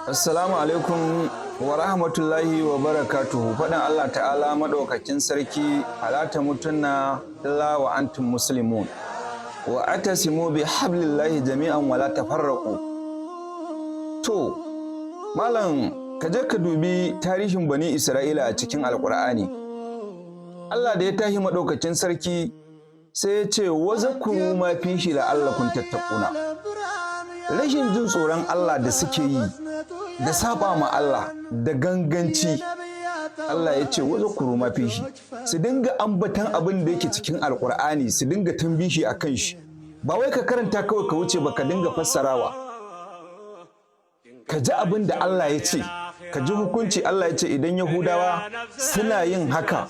Assalamu alaikum wa rahmatullahi wa barakatuhu. Faɗin Allah ta'ala maɗaukakin sarki, "Fala tamutunna illa wa antum muslimun wa atasimu bi hablillahi jami'an wala tafarraqu." To, malam, ka je ka dubi tarihin Bani Isra'ila a cikin Alƙur'ani. Allah da ya tahi maɗaukakin sarki sai ya ce, "Wa zakuru ma fihi la'allakum tattaquna." Rashin jin tsoron Allah da suke yi da saba ma Allah da ganganci, Allah ya ce, "Wa zakuru ma fihi," su dinga ambatan abin da yake cikin Alkur'ani, su dinga tambishi a kan shi. Ba wai ka karanta kawai ka wuce ba, ka dinga fassarawa, ka ji abin da Allah ya ce, ka ji hukunci. Allah ya ce idan Yahudawa suna yin haka,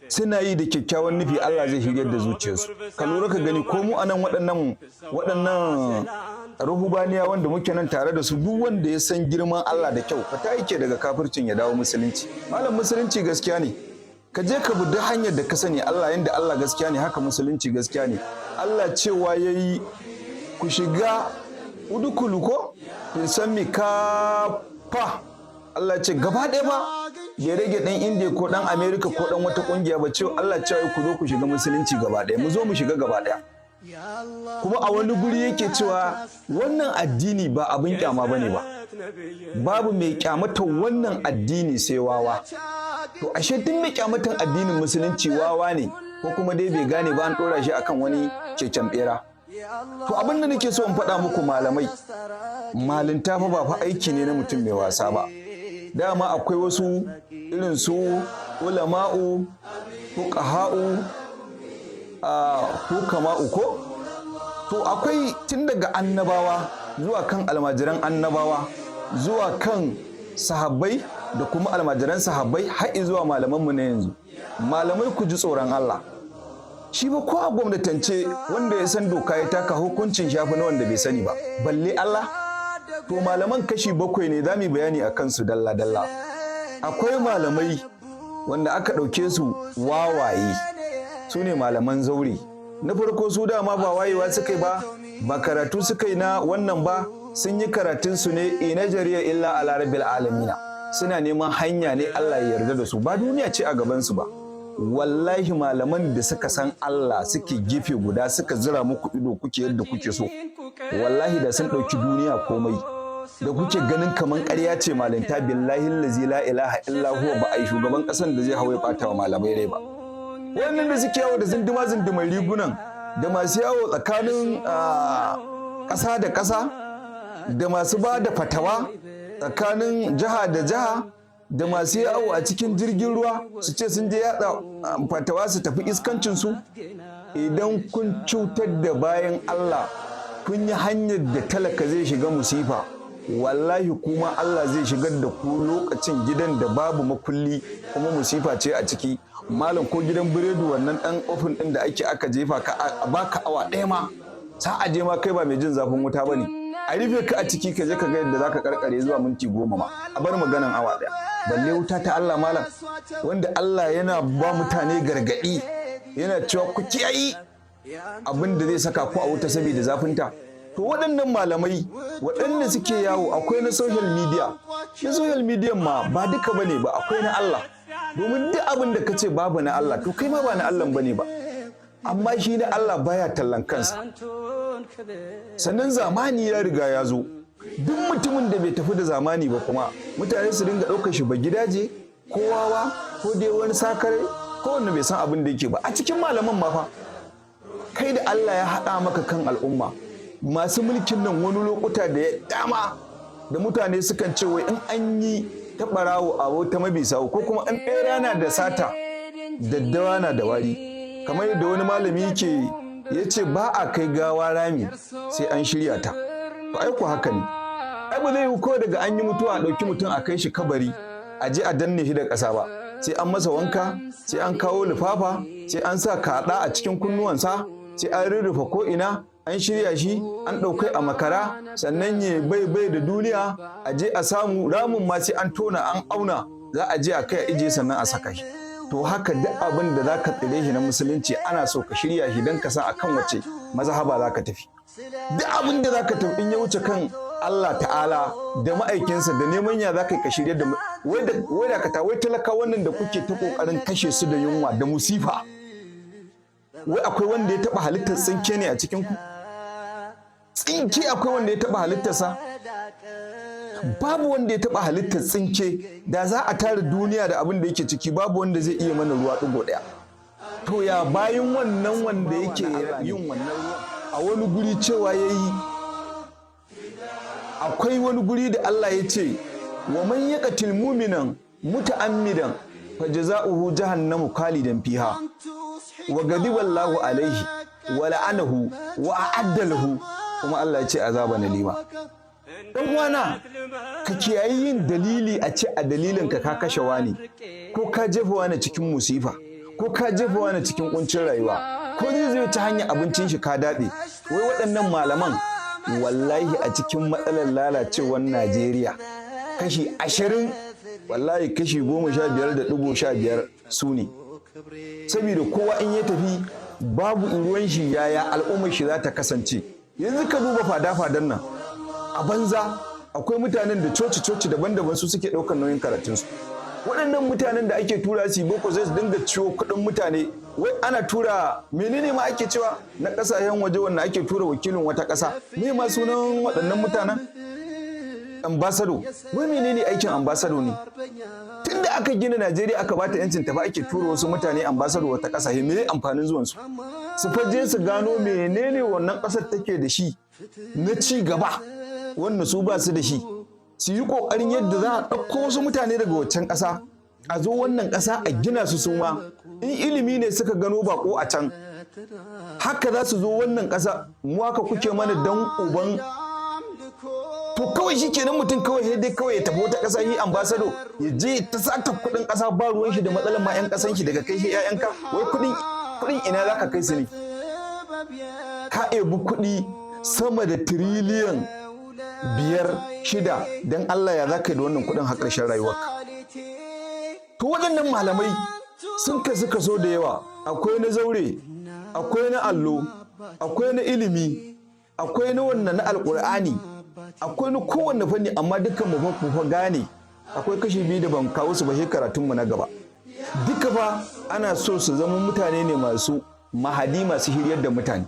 suna yi da kyakkyawan nufi, Allah zai shiryar da zuciyarsu. Ka lura ka gani, ko mu anan waɗannan ruhubaniya wanda muke nan tare da su, duk wanda ya san girman Allah da kyau, fita yake daga kafircin ya dawo musulunci. Malam, musulunci gaskiya ne. Ka je ka bi duk hanyar da ka sani. Allah, yanda Allah gaskiya ne, haka musulunci gaskiya ne. Allah cewa yayi ku shiga, udukulu ko in san mi kafa. Allah ce gaba ɗaya ba bai rage ɗan Indiya ko ɗan Amerika ko ɗan wata ƙungiya ba. Cewa Allah cewa ku zo ku shiga musulunci gaba ɗaya, mu zo mu shiga gaba ɗaya. Kuma a wani guri yake cewa wannan addini ba abin kyama bane ba, babu mai kyamata wannan addini sai wawa. To, ashe duk mai kyamatan addinin musulunci wawa ne, ko kuma dai bai gane ba, an ɗora shi akan wani keken bera. To, abin da nake so in faɗa muku, malamai, malinta fa ba fa aiki ne na mutum mai wasa ba. Dama akwai wasu irin su ulama'u, fuqaha'u, hukama'u ko. To, akwai tun daga annabawa zuwa kan almajiran annabawa, zuwa kan sahabbai da kuma almajiran sahabbai, har zuwa malamanmu na yanzu. Malamai, ku ji tsoron Allah. Shi ba ko a gwamnatance, wanda ya san doka ya taka, hukuncin shafi na wanda bai sani ba, balle Allah. To, malaman kashi bakwai ne, za mu yi bayani a kansu dalla-dalla. Akwai malamai wanda aka ɗauke su wawaye, su ne malaman zaure na farko. Su dama ba wayewa suka yi ba, ba karatu suka yi na wannan ba, sun yi karatun su ne ina jariya illa ala rabbil alamina, suna neman hanya ne Allah ya yarda da su, ba duniya ce a gaban su ba. Wallahi, malaman da suka san Allah suke gefe guda, suka zira muku ido kuke yadda kuke so, wallahi da sun ɗauki duniya komai da kuke ganin kaman ƙarya ce malinta. Billahi lazi la ilaha illa huwa, ba a yi shugaban ƙasan da zai hau ya ɓata wa malamai rai ba. Wannan da suke yawo da zinduma zindumai rigunan, da masu yawo tsakanin ƙasa da ƙasa, da masu ba da fatawa tsakanin jiha da jiha, da masu yawo a cikin jirgin ruwa su ce sun je yada fatawa su tafi iskancinsu, idan kun cutar da bayan Allah, kun yi hanyar da talaka zai shiga musifa, wallahi kuma Allah zai shigar da ku lokacin gidan da babu makulli kuma musifa ce a ciki. Malam, ko gidan biredi, wannan dan ofin din da ake aka jefa ka, a baka awa ɗaya ma, sa a je ma kai ba mai jin zafin wuta bane, a rufe ka a ciki, ka je ka ga yadda zaka karkare zuwa minti 10 ma, a bar maganan awa ɗaya, balle wuta ta Allah. Malam, wanda Allah yana ba mutane gargaɗi, yana cewa ku kiyayi abin da zai saka ku a wuta saboda zafinta. To, waɗannan malamai waɗanda suke yawo, akwai na social media. Na social media ma ba duka bane ba, akwai na Allah. Domin duk abin da kace babu na Allah, to kai ma ba na Allah bane ba. Amma shi na Allah baya tallan kansa. Sannan zamani ya riga ya zo, duk mutumin da bai tafi da zamani ba kuma, mutane su dinga ɗaukar shi ba gidaje ko wawa ko dai wani sakare ko wanda bai san abin da yake ba. A cikin malaman ma fa, kai da Allah ya haɗa maka kan al'umma, masu mulkin nan, wani lokuta da ya dama da mutane sukan ce wai in an yi ta ɓarawo a ta mabisa, ko kuma in ɓera na da sata, daddawa na da wari. Kamar yadda wani malami yake ya ce, ba a kai gawa rami sai an shirya ta. To, ai ko haka ne. Ai ba zai yi ko daga an yi mutuwa a ɗauki mutum a kai shi kabari, a je a danne shi da ƙasa ba, sai an masa wanka, sai an kawo lifafa, sai an sa kaɗa a cikin kunnuwansa, sai an rurrufe ko ina, an shirya shi, an ɗaukai a makara, sannan ya bai bai da duniya. A je a samu ramin ma, sai an tona, an auna, za a je a kai a ije, sannan a saka shi. To, haka duk abin da za ka tsire shi na musulunci, ana so ka shirya shi don ka san akan wace mazhaba za ka tafi. Duk abin da za ka tafi, in ya wuce kan Allah ta'ala da ma'aikinsa da neman ya za ka yi ka shirya da wai da ka wai talaka wannan da kuke ta kokarin kashe su da yunwa da musifa, wai akwai wanda ya taba halittar tsinke ne a cikin ku? Tsinke, akwai wanda ya taba halittarsa? Babu wanda ya taba halittar tsinke. Da za a tara duniya da abin da yake ciki, babu wanda zai iya mana ruwa ɗigo ɗaya. To ya bayan wannan wanda yake yin wannan ruwan a wani guri cewa ya yi, akwai wani guri da Allah ya ce, ومن يقتل مؤمنا متعمدا فجزاؤه جهنم خالدا فيها وغضب الله عليه ولعنه وأعد له, kuma Allah ya ce, عذابا أليما. Dan uwana, ka kiyayi yin dalili a ce a dalilin ka ka kashe wani, ko ka jefa wani cikin musifa, ko ka jefa wani cikin kuncin rayuwa, ko zai zai ta hanyar abincin shi ka daɗe. Wai waɗannan malaman, wallahi a cikin matsalar lalacewar Najeriya kashi 20, wallahi kashi 15.15 su ne, saboda kowa in ya tafi babu ruwan shi yaya al'ummar shi za ta kasance. Yanzu ka duba fada-fadan nan a banza, akwai mutanen da coci-coci daban-daban su suke ɗaukar nauyin karatunsu. Waɗannan mutanen da ake tura su boko, sai su dinga ciwo kuɗin mutane. Wai ana tura menene ma ake cewa na ƙasashen waje, wanda ake tura wakilin wata ƙasa, me ma sunan waɗannan mutanen? Ambassador. Wai menene aikin ambassador ne? Tunda aka gina Najeriya aka bata yancin tafi, ake tura wasu mutane ambassador wata ƙasa. Me amfanin zuwan su? Su faje su gano menene wannan ƙasar take da shi na ci gaba wanda su ba su da shi, su yi ƙoƙarin yadda za a ɗauko wasu mutane daga waccan ƙasa a zo wannan ƙasa a gina su. Su ma in ilimi ne suka gano bako a can, haka za su zo wannan ƙasa. Mu haka kuke mana dan uban. To kawai shi kenan, mutum kawai sai dai kawai ya tafi wata ƙasa yi ambassador, ya je ta sata kuɗin ƙasa, ba ruwan shi da matsalar ma 'yan ƙasan shi, daga kai shi 'ya'yanka. Wai kuɗin ina za ka kai su ne? Ka ebi kuɗi sama da tiriliyan 5, 6, don Allah ya za ka yi da wannan kuɗin har ƙarshen rayuwarka? To waɗannan malamai sun kasu kaso da yawa. Akwai na zaure, akwai na allo, akwai na ilimi, akwai na wannan na alƙur'ani, akwai na kowanne fanni. Amma dukkan mu fa gane akwai kashi biyu da ban kawo su ba, sai karatun mu na gaba. Duka fa ana so su zama mutane ne masu mahadi, masu hiryar da mutane,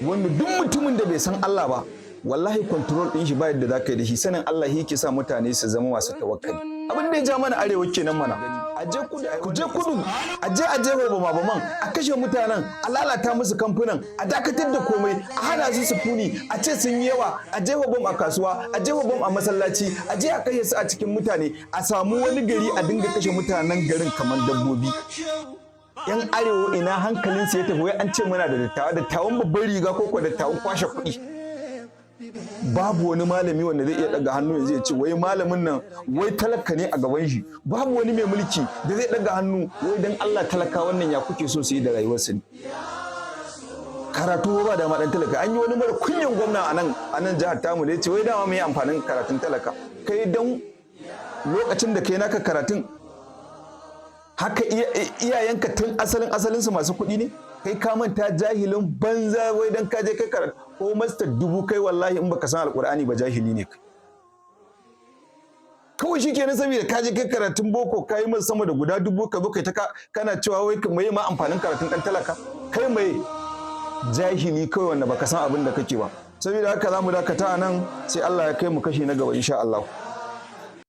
wanda duk mutumin da bai san Allah ba, wallahi control din shi ba yadda za ka yi da shi. Sanin Allah shi ke sa mutane su zama masu tawakkali. Abin da ya ja mana arewa kenan mana. A je kudu, ku je kudu, a je a jefa bama baman, a kashe mutanen, a lalata musu kamfunan, a dakatar da komai, a hana su sukuni, a ce sun yi yawa, a jefa bom a kasuwa, a jefa bom a masallaci, a je a kashe su a cikin mutane, a samu wani gari a dinga kashe mutanen garin kamar dabbobi. Yan arewa, ina hankalinsu ya tafi? Wai an ce muna da dattawa, dattawan babban riga ko ko dattawan kwashe kuɗi. Babu wani malami wanda zai iya daga hannu yanzu ya ce wai malamin nan wai talaka ne a gaban shi. Babu wani mai mulki da zai daga hannu wai dan Allah talaka wannan ya kuke so su yi da rayuwarsu ne? Karatu ba dama dan talaka. An yi wani mara kunyan gwamna a nan jihar tamu da ya ce wai dama mai amfanin karatun talaka? Kai, dan lokacin da kai naka karatun haka, iyayenka tun asalin asalinsu masu kuɗi ne? Kai ka manta, jahilin banza. Wai dan ka je kai karatu ko master dubu kai, wallahi in baka san alkur'ani ba jahili ne kai. Kawai shi kenan, saboda ka je kai karatun boko, ka yi masa sama da guda dubu, ka zo kai ta kana cewa wai mai ma amfanin karatun dan talaka? Kai mai jahili kawai wanda baka san abin da kake ba. Saboda haka za mu dakata a nan, sai Allah ya kai mu kashi na gaba insha Allah.